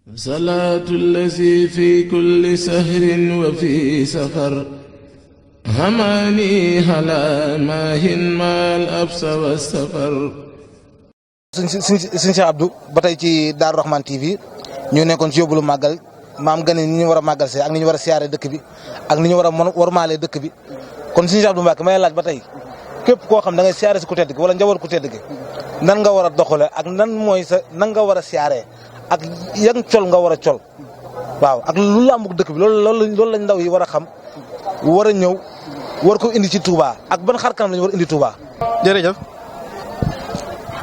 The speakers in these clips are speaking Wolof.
salaatu allazi fi kulli sahrin wa fi safar hamaani ala maahin maal absa wa safar. Sëñ Cheikh Abdou ba tey ci Daaru Rahman TV ñu nekkoon ci yóbbulu màggal maam gane ni ñu war a màggal see ak ni ñu war a siyaare dëkk bi ak ni ñu war a warmaale dëkk bi kon Sëñ Cheikh Abdou Mbacke may laaj ba tey képp koo xam da ngay siyaare si ku tedd gi wala njaboot ku tedd gi nan nga war a doxale ak nan mooy nan nga war a siyaare ak yan col nga war a col waaw ak lu làmbug dëkk bi loolu lañ ndaw yi war a xam war a ñëw war ko indi ci Touba ak ban xar kanam lañu war a indi Touba. jërëjëf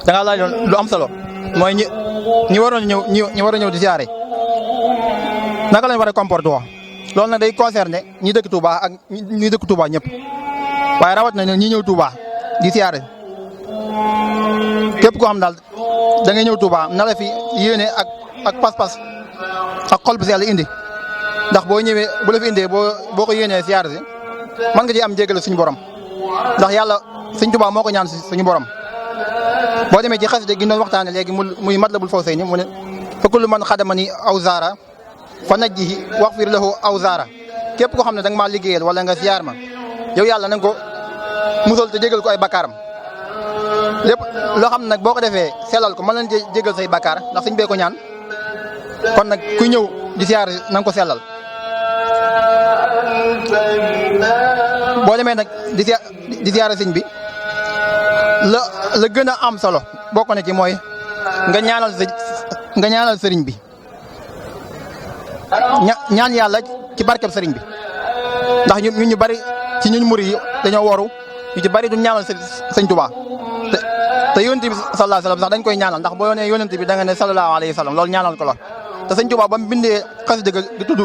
da ngaa laaj lu am solo mooy ñi waroon ñi war a ñëw di siyaare naka lañ war a comporter wax loolu nag day concerner ñi dëkk Touba ak ñi dëkk Touba ñëpp waaye rawat na ñi ñëw Touba di siyaare képp koo xam daal da ngay ñëw Touba na la fi yéene ak pas-pas ak xol bu sell indi ndax boo ñëwee bu la fi indee boo ko yéenee siyaare si mën nga ci am jégal suñu borom ndax yàlla Sëñ Touba moo ko ñaan si suñu borom. boo demee ci xasida gi doon waxtaane léegi muy Matlabul Fawzayni mu ne fa kullu man xadamani aw zaara fa najjihi waxfir lahu aw zaara képp koo xam ne da nga maa liggéeyal wala nga siyaar ma yow yàlla na nga ko musal te jégal ko ay bakkaaram lépp loo xam ne nag boo ko defee sellal ko mën nañ jégal say bakkaar ndax suñ bee ko ñaan kon nag kuy ñëw di siyaar na nga ko sellal boo demee nag di siyaar sëñ bi la gën a am solo bokk na ci mooy nga ñaanal sëriñ bi ñaan yàlla ci barkeb sëriñ bi ndax ñu bari ci ñun murid yi dañoo waru ñu ci bari du ñaanal sëñ Tuubaa te yonent bi sallallahu alayhi wasallam sax dañ koy ñaanal ndax boo nee yonent bi da nga ne sallallahu alayhi wasallam loolu ñaanal ko la te sëñ Tuubaa ba mu bindee xasida gi tudd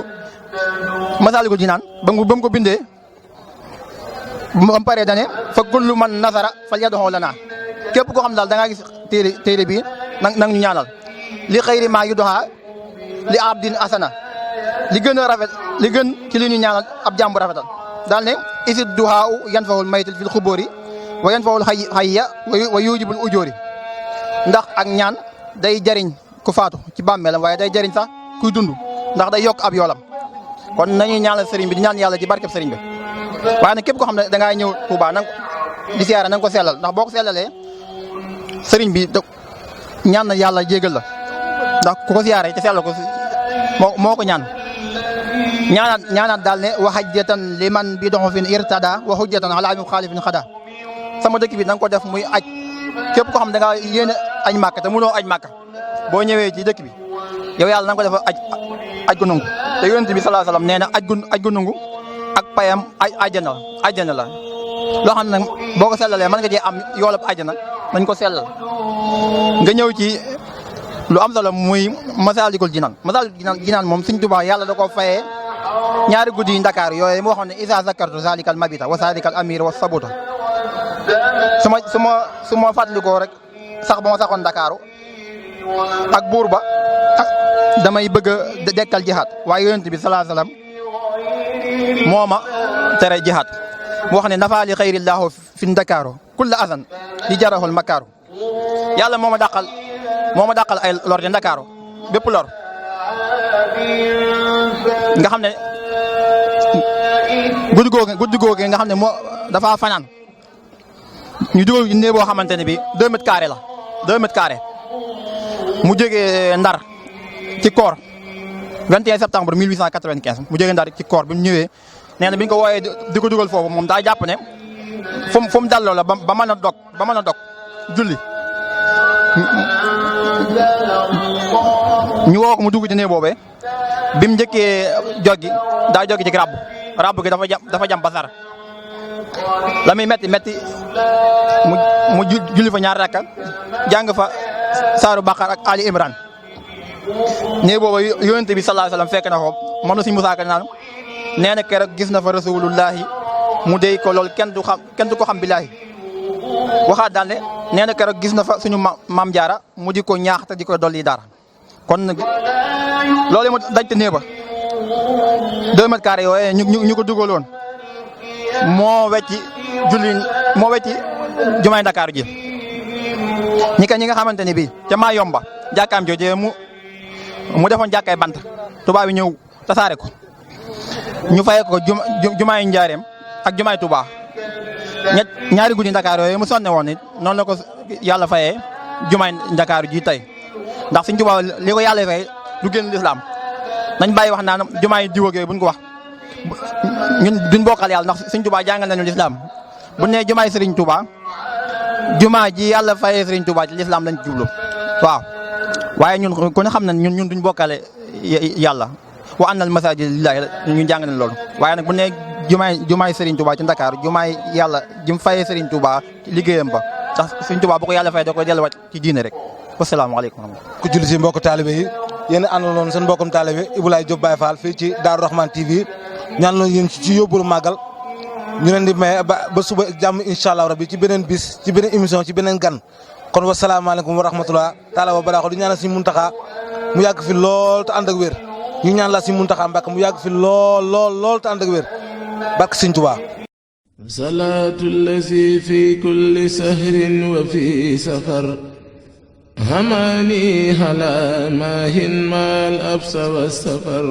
Masaalikul Jinaan ba mu ko bindee ba mu paree dane fa kullu man nasara fal yad'u lana képp koo xam daal da ngaa gis téere bii nang ñu ñaanal li xayri maa yud'a li abdin asana li gën a rafet li gën ci li ñu ñaanal ab jàmbu rafetal daal ne isid duhaa yanfa'ul maytal fil xubóori wa yanfa'ul hayya wa yujibul ujóori ndax ak ñaan day jariñ ku faatu ci bàmmeelam waaye day jariñ sax kuy dund ndax day yokk ab yoolam kon nañuy ñaanal sëriñ bi di ñaan yàlla ci barkeb sëriñ bi waaye nag képp koo xam ne da ngaa ñëw Touba nang di siyaare na nga ko sellal ndax boo ko sellalee sëriñ bi ñaan na yàlla jégal la ndax ku ko siyaare te sellal ko moo ko ñaan ñaanaat daal ne wa hajjatan liman bi doxo fin irtada wa hujjatan ala mukhalifin xada sama dëkk bi na nga ko def muy aj képp koo xam ne da ngaa yéene aj màkka te mënoo aj màkka boo ñëwee ci dëkk bi yow yàlla na nga ko def aj gu nungu te yonent bi sallallahu alayhi wasallam nee na aj gu nungu ak payam ajjana la loo xam ne nag boo ko sellalee mën nga cee am yoolab ajjana nañ ko sellal nga ñëw ci lu am solo muy Masaalikul Jinaan moom Sëñ Tuubaa yàlla da ko fayee ñaari guddi yi Ndakaar yooyu moo xam ne isa zakartu zalikal mabita wa zalikal amir wa sabuta su ma fàttalikoo rek sax ba ma saxoon Ndakaaru ak buur ba damay bëgg a dekkal jihaad waaye yonent bi sallallahu alayhi wasallam mooma tere jihaad mu wax ne nafaali xayrillahu fi Ndakaaru kulla azan li jarahul makaaru yàlla moo ma dàqal ay lor de Ndakaaru bépp lor nga xam ne guddi googu nga xam ne moo dafa fanaan ñu dugal ne boo xamante ne bi 2 mètres carrés la 2 mètres carrés mu jógee Ndar ci koor 21 septembre 1895 mu jógee Ndar ci koor bi mu ñëwee nee na bi ñu ko wooyee di ko dugal foofu moom daa jàpp ne fu mu dalloo la ba mën a dog julli ñu woo ko mu dugg ci néeg boobee bi mu njëkkee joggi daa joggi ci rabb gi dafa jam basar la muy metti mu julli fa ñaar rakka jàng fa saaru Baqara ak Ali Imran néeg booba yonent bi sallallahu alayhi wasallam fekk na ko moom la Sëñ Musaa Ka naan nee na keroog gis na fa rasulullahi mu dey ko lool kenn du ko xam billaahi waxaat daal ne nee na keroog gis na fa suñu maam jaara mu di ko ñaax te di ko dolli dara kon nag loolu mu dajte néeg ba 2 mètres carrés yooyu ñu ko dugaloon moo wecci jumaay Ndakaaru ji ñi nga xamante ne bii ca maa yomba jàkkaam jooju mu defoon jàkkaay bant tubaab yi ñëw tasaare ko ñu fayee ko jumaay Njaareem ak jumaay Touba ñaari guddi Ndakaar yooyu mu sonne woon it noonu la ko yàlla fayee jumaay Ndakaaru ji tey ndax Sëñ Tuubaa li ko yàlla fay du génn lislaam nañ bàyyi wax naan jumaay diw ak yooyu buñ ko wax ñun duñ bokkal yàlla ndax Sëñ Tuubaa jàngal nañu lislaam bu ne jumaay Sëriñ Tuubaa jumaa ji yàlla fayee Sëriñ Tuubaa ci lislaam lañ jublu waaw waaye ñun ku ne xam na ñun duñ bokkale yàlla wa annal masaajida lillaahi ñu jàng nañ loolu waaye nag bu ne jumaay Serigne Touba ci Ndakaaru jumaay yàlla jim fayee Serigne Touba ci liggéeyam ba ndax Serigne Touba bu ko yàlla fayee da koy delluwaat ci diine rek wasalaamaaleykum. ku julli si mbokk taalibe yi yéen a àndaloon seen mbokkum taalibe Iboulaye Diop Baye Fall fii ci Darou Rahmane TV ñaan la yéen ci yóbbulu màggal ñu leen di may ba suba jàmm incha allah rabbi ci beneen bis ci beneen émission ci beneen gan kon wasalaamaaleykum wa rahmatulah taala wa barakaatu di ñaanal Serigne Mountakha mu yàgg fi lool te ànd ak wér ñu ñaan la Serigne Mountakha Mbacké mu yàgg fi lool te ànd ak wér barke Serigne Touba. salaatu allazi fi kulli sahrin wa fi safar hamani hala maahin maal absa wa safar